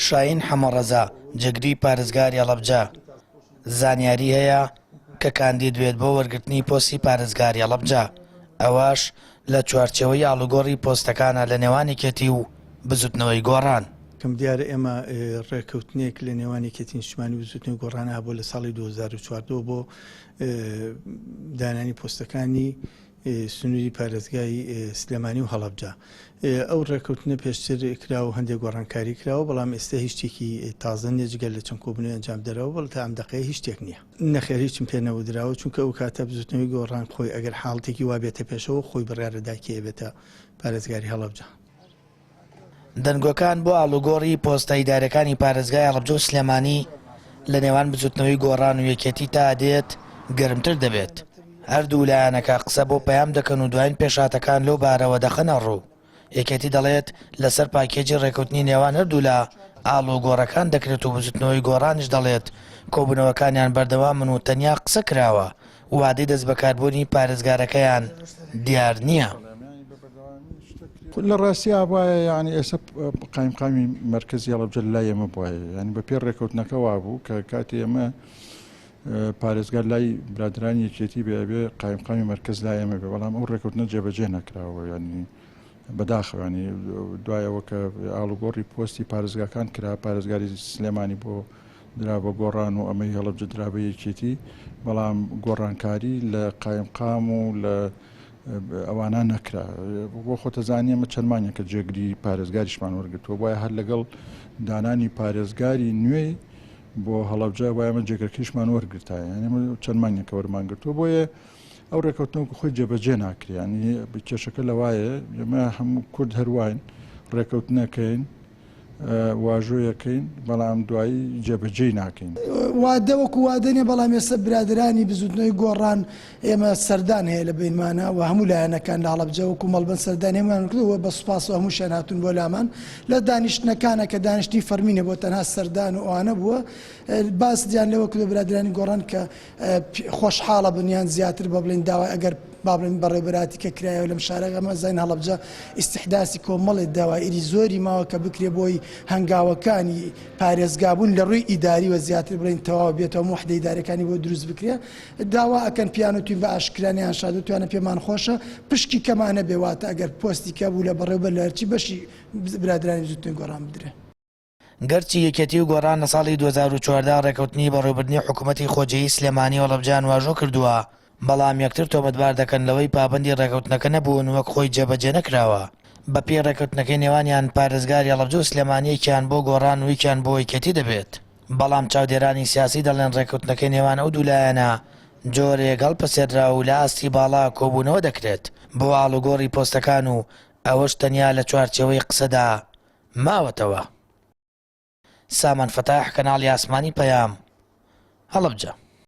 شاهین حەمەڕەزا، جێگری پارێزگاری هەڵەبجە، زانیاری هەیە کە کاندید بێت بۆ وەرگرتنی پۆستی پارێزگاری هەڵەبجە، ئەوەش لە چوارچێوەی ئاڵوگۆڕی پۆستەکانە لە نێوان یەکێتی و بزوتنەوەی گۆڕان. کەم دیارە ئێمە ڕێککەوتنێک لە نێوان یەکێتی نیشتمانی و بزوتنەوەی گۆڕان هەبووە لە ساڵی 2014 بۆ دانانی پۆستەکانی سنووری پارێزگای سلێمانی و هەڵەبجە. ئەو ڕێککەوتنە پێشتر کرا و هەندێک گۆڕانکاری کراوە، بەڵام ئێستا هیچ شتێکی تازە نییە جگە لە چەند کۆبوونەوەی ئەنجامدراوە، بەڵام تا ئەم دەقەیە هیچ شتێک نییە. نەخێر هیچم پێ نەودراوە، چونکە ئەو کاتە بزوتنەوەی گۆڕان خۆی ئەگەر حاڵەتێکی وا بێتە پێشەوە خۆی بڕیارەدا کێ ئەبێتە پارێزگاری هەڵەبجە. دەنگۆکان بۆ ئاڵوگۆڕی پۆستە ئیداریەکانی پارێزگای هەڵەبجە و سلێمانی لە نێوان بزوتنەوەی گۆڕان و یەکێتی تا دێت گەرمتر دەبێت، هەردوو لایەنەکە قسە بۆ پەیام دەکەن و دواین پێشهاتەکان لەو بارەوە دەخەنە ڕوو. یەکێتی دەڵێت، لەسەر پاکێجی ڕێکەوتنی نێوان هەردوولا ئاڵوگۆڕەکان دەکرێت و بزوتنەوەی گۆڕانیش دەڵێت، کۆبوونەوەکانیان بەردەوامن و تەنیا قسە کراوە، وادەی دەستبەکاربوونی پارێزگارەکەیان دیار نییە. لە ڕاستیا بوایە یانی ئێستا قایمقامی مەرکەزی هەڵەبجە لای ئێمە بوایە یانی بە پێ ڕێکەوتنەکە وابوو کە کاتی ئێمە پارێزگار لای برادرانی یەکێتی بێ ئەبێ قایمقامی مەرکەز لای ئێمە بێ بەڵام ئەو ڕێکەوتنە جێبەجێ نەکراوە یانی بەداخەوە ینی دوای ئەوە کە ئاڵوگۆڕی پۆستی پارێزگاکان کرا پارێزگاری سلێمانی بۆ درا بە گۆڕان و ئەمەی هەڵەبجە درا بە یەکێتی بەڵام گۆڕانکاری لە قایمقام و لە ئەوانە نەکرا بۆ خۆتەزانی ئەمە چەند مانگێکە جێگری پارێزگاریشمان وەرگتووە وایە هەر لەگەڵ دانانی پارێزگاری نوێی بۆ هەڵەبجە وایە ئەمە جێگرەکەیشمان وەرگرتایە یانی ئەمە چەند مانگێکە وەرمان گرتووە بۆیە ئەو ڕێکەوتنە وەکو خۆی جێبەجێ ناکرێ ینی کێشەکە لەوایە ئێمە هەموو کورد هەرواین ڕێکەوتنەکەین واژۆیەکەین بەڵام دوایی جێبەجێی ناکەین. وادە وەکو وادە نیە بەڵام ئێستا برادەرانی بزوتنەوەی گۆڕان ئێمە سەردان هەیە لە بینمانە و هەموو لایەنەکان لە هەڵەبجە وەکو مەڵبەند سەردانی هەموویان کردووە بە سوپاسەوە هەمووشیان هاتوون بۆ لامان لە دانیشتنەکانە کە دانیشتنی فەرمی نەبووە تەنها سەردان و ئەوانە بووە باسیان لەوە کردووە برادەرانی گۆڕان کە خۆشحاڵە بن یان زیاتر بە بڵێن داوای ئەگەر با بڵێن بەڕێوەبەراتی کە کرایەوە لەم شارە ئەمە زین هەڵەبجە ئیستیحداسی کۆمەڵێ دەوائیری زۆری ماوە کە بکرێ بۆی هەنگاوەکانی پارێزگابوون لە ڕووی ئیداریوە زیاتر بڵێن تەواو بێتەوە وحدە ئیدارەکانی بۆ دروست بکرێ داوا ئەکەن پیان و توین بە ئاشکرا نیان شاد و توانە پێمان خۆشە پشکی کەمانە بێ واتە ئەگەر پۆستی کە بوو لە بەڕێوبەر لە هەرچی بەشی برادرانی بزوتنەوەی گۆڕان بدرێ. گەرچی یەکێتی و گۆڕان لە ساڵی 2014 ڕێکەوتنی بەڕێوەبردنی حکوومەتی خۆجێیی سلێمانی و هەڵەبجەیان واژۆ کردووە، بەڵام یەکتر تۆمەتبار دەکەن لەوەی پابەندی ڕێکەوتنەکە نەبوون وەک خۆی جێبەجێ نەکراوە. بەپێی ڕێکەوتنەکەی نێوانیان پارێزگاری هەڵەبجە و سلێمانی یەکیان بۆ گۆڕان و یەکیان بۆ یەکێتی دەبێت. بەڵام چاودێرانی سیاسی دەڵێن ڕێکەوتنەکەی نێوان ئەو دوو لایەنە جۆرێک هەڵپەسێردراوە و لە ئاستی باڵا کۆبوونەوە دەکرێت بۆ ئاڵوگۆڕی پۆستەکان و ئەوەش تەنیا لە چوارچێوەی قسەدا ماوەتەوە. سامان فەتاح، کەناڵی ئاسمانی پەیام، هەڵەبجە.